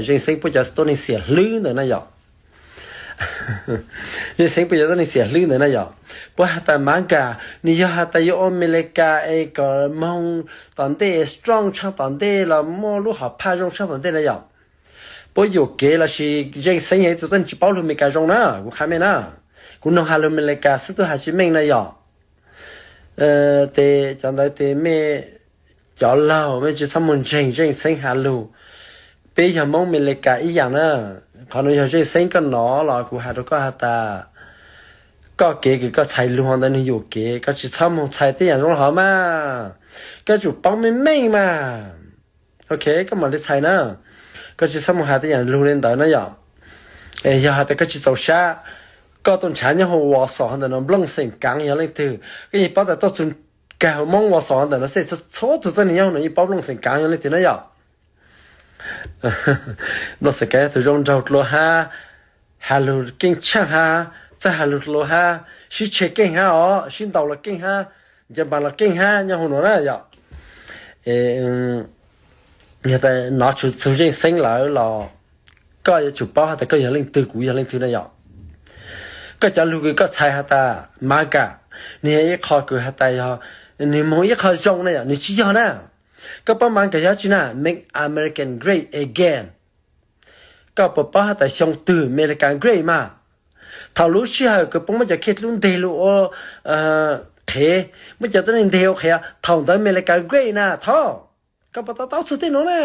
Zeej Xeeb puab cov tuab neeg xiam hlwb ntawd na yom. Zeej Xeeb puab cov tuab neeg xiam hlwb ntawd na yom. Puab has tas MAGA, nws yog has tas yuav ua Amelikas es kom moog tom ntej, strong tshaj tom ntej los muaj lub hom phaj zoo tshaj tom ntej na yom. Puab yuam kev lossis Zeej Xeeb yog ib tug tuab neeg tsis paub lug Amelikas zoo na, kuv qha mej na. Kuv noog has lug Amelikas xwb, tuaj has tsis meej na yom. Tes cov ntawd tes mej cov laug mej tsis txhob moog ntseeg Zeej Xeeb has lug. Peb yog Moob Amelikas ib yaam na. Qhov nuav yog Zeej Xeeb koj nov los kuv has rua koj has tas, koj kev kws koj txhais lug ntawd nwg yuam kev, koj tsis txhob moog txhais tej yaam zoo le hov mas. Koj yuav tsum paub meej meej mas. Ok, koj mam li txhais na. Koj tsis txhob moog has tej yaam lug le ntawd na yom. Yog has tas koj tsis txaus sab, koj tuaj nrhav nyob huv Wausau ntawm no, Nplooj Xeem Kaav yog leej twg? Koj yeej paub tas tuaj txug kag huv Moob Wausau ntawm no xwb, txhua txhua tug tuab neeg nyob huv no yeej paub Nplooj Xeem Kaav yog leej twg na yom. Nplooj Xeem Kaav yog tug zoo nraug dlua hab, has lug keej tshaaj hab, txawj has lug dlua hab, sib tshe keej hab os, sib ntaus los keej hab, ncaws npas los keej hab nyob huv nuav na yom. Yog tas nov txug Zeej Xeeb lawm los koj yuav tsum paub has tas koj yog leej twg, kuv yog leej twg na yom. Koj cov lug kws koj txhais has tas MAGA, nwg yog ib qho kws has tas yog, nwg moog ib qho zoo na yom, nwg tsis yog na. Koj paub MAGA yog dlaab tsi na? Make America Great Again. Koj puas paub has tas xyoo twg Amelikas great mas? Thaum lub sij hawm kws puab muab cov khej dlub nteg lug ua qhev, muab cov tuab neeg nteg ua qhev, thaum ntawd Amelikas great na thaub. Koj puas to taub txug tej nuav na?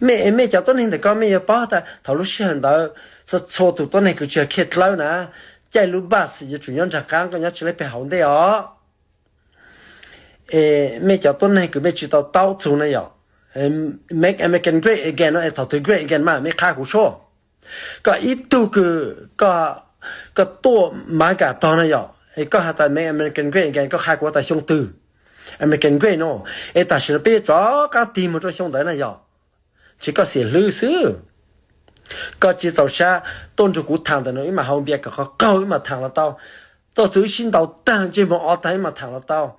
Mej, mej cov tuab neeg ntawm koj mej yuav paub tas thaum lub sij hawm ntawd txhua txhua tug tuab neeg kws tsis yog khej dlawb na, caij lub bus yuav tsum nyob nraag qaab, koj nyob tsi laib peg hauv ntej os. Es mej cov tuab neeg kws mej tsis tau taub txug na yom, Make America Great Again no es thaum twg great again mas mej qha kuv sua. Koj ib tug kws koj tuaj MAGA tog na yom, es koj has tas Make America Great Again, koj qha kuv tas xyoo twg American great no, es tam sim no peb yuav rov qaab tig moog rua xyoo ntawd na yom. Tsis koj xiam hlwb xwb. Koj tsis txaus sab tuaj nrug kuv thaam ntawm no, ib mam haus npias kom qaug qaug ib mam thaam los tau. Tuaj txug ib sib ntaus taag ntsej muag o taag ib mam thaam los tau.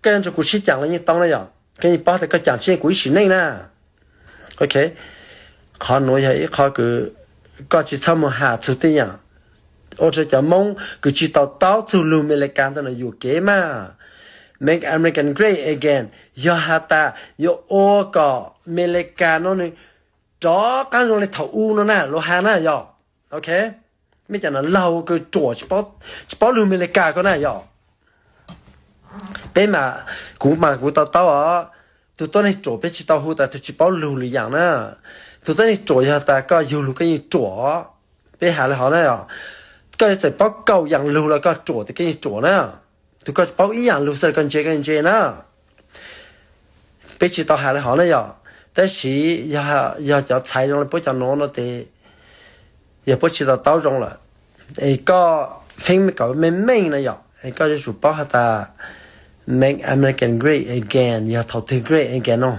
Koj yuav nrug kuv sib caam los yeej tau na yom. Koj yeej paub tas koj caam tsis yeej kuv ib sim neej na. Ok, qhov nuav yog ib qho kws koj tsis txhob moog has txug tej yaam ua rua cov Moob kws tsis tau taub txug lug Amelikas ntawm no yuam kev mas. Make America Great Again yog has tas yuav ua kom Amelikas no nwg rov qaab zoo le thaum u no na, luas has na yom. Ok, mej cov no laug kws ruam tsis paub lug Amelikas ko na yom. Peb mas, kuv mas kuv to taub os, tug tuab neeg ruam peb tsis tau hu tas tug tsis paub lug lwm yaam na. Tug tuab neeg ruam yog tas koj yug lug koj yeej ruam. Peb has le hov na, koj yuav txawm paub kaum yaam lug los koj ruam tes koj yeej ruam na. Tug koj tsis paub ib yaam lug xwb los koj ntse koj ntse na. Peb tsis tau has le hov na yom. Tab sis yog cov txhais zoo le puab cov nuav no tes yog puab tsis to taub zoo lawm, es koj feeb kom meej meej na yom, es koj yuav tsum paub has tas Make America Great Again yog thaum twg great again no.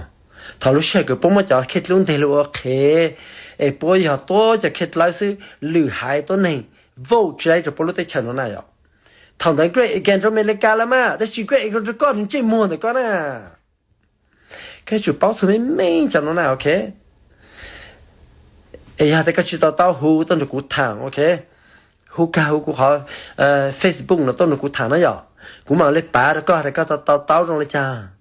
Thaum lub sij hawm kws puab muab cov khej dlub nteg lug ua qhev, es puab yog tuab cov khej dlawb xwb, lwm haiv tuab neeg vote tsis laib rua puab lub teb chaws no na yom. Thaum ntawd great again rua Amelikas lawm mas, tab sis great again rua koj ntsej muag ntawm koj na. Koj yuav tsum paub txug meej meej cov nuav na, ok. Es yog tas koj tsis to taub hu tuaj nrug kuv thaam, ok. Hu kag hu kuv qhov Facebook no tuaj nrug kuv thaam na yom. Kuv mam le pav rua koj tas koj to taub zoo le caag.